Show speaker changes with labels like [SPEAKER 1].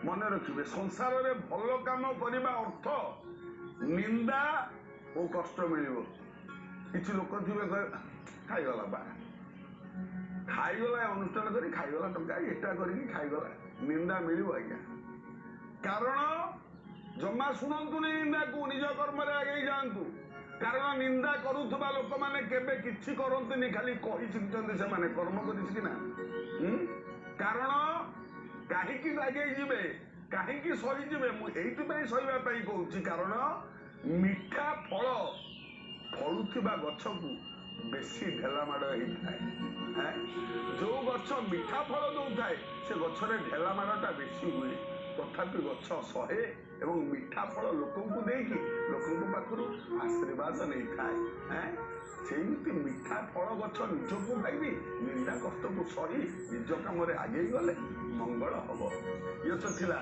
[SPEAKER 1] ମନେ ରଖିବେ, ସଂସାରରେ ଭଲ କାମ କରିବା ଅର୍ଥ ନିନ୍ଦା ଓ କଷ୍ଟ ମିଳିବ। କିଛି ଲୋକ ଥିବେ, ଖାଇଗଲା ବା ଖାଇଗଲା, ଅନୁଷ୍ଠାନ କରି ଖାଇଗଲା ଟଙ୍କା, ଏଟା କରିକି ଖାଇଗଲା। ନିନ୍ଦା ମିଳିବ ଆଜ୍ଞା। କାରଣ ଜମା ଶୁଣନ୍ତୁନି ନିନ୍ଦାକୁ, ନିଜ କର୍ମରେ ଆଗେଇ ଯାଆନ୍ତୁ। କାରଣ ନିନ୍ଦା କରୁଥିବା ଲୋକମାନେ କେବେ କିଛି କରନ୍ତିନି, ଖାଲି କହି ଶିଖିଛନ୍ତି, ସେମାନେ କର୍ମ କରି ଶିଖିନାହାନ୍ତି। କାରଣ କାହିଁକି ଆଗେଇ ଯିବେ, କାହିଁକି ସହିଯିବେ? ମୁଁ ଏଇଥିପାଇଁ ସହିବା ପାଇଁ କହୁଛି, କାରଣ ମିଠା ଫଳ ଫଳୁଥିବା ଗଛକୁ ବେଶୀ ଢେଲା ମାଡ଼ ହେଇଥାଏ। ଯୋଉ ଗଛ ମିଠା ଫଳ ଦଉଥାଏ, ସେ ଗଛରେ ଢେଲା ମାଡ଼ଟା ବେଶୀ ହୁଏ। ତଥାପି ଗଛ ସହେ ଏବଂ ମିଠା ଫଳ ଲୋକଙ୍କୁ ଦେଇକି ଲୋକଙ୍କ ପାଖରୁ ଆଶୀର୍ବାଦ ନେଇଥାଏ। ସେମିତି ମିଠା ଫଳ ଗଛ ନିଜକୁ ଭାବି ନିନ୍ଦା କଷ୍ଟକୁ ସହି ନିଜ କାମରେ ଆଗେଇ ଗଲେ ମଙ୍ଗଳ ହବ। ଇଏ ତ ଥିଲା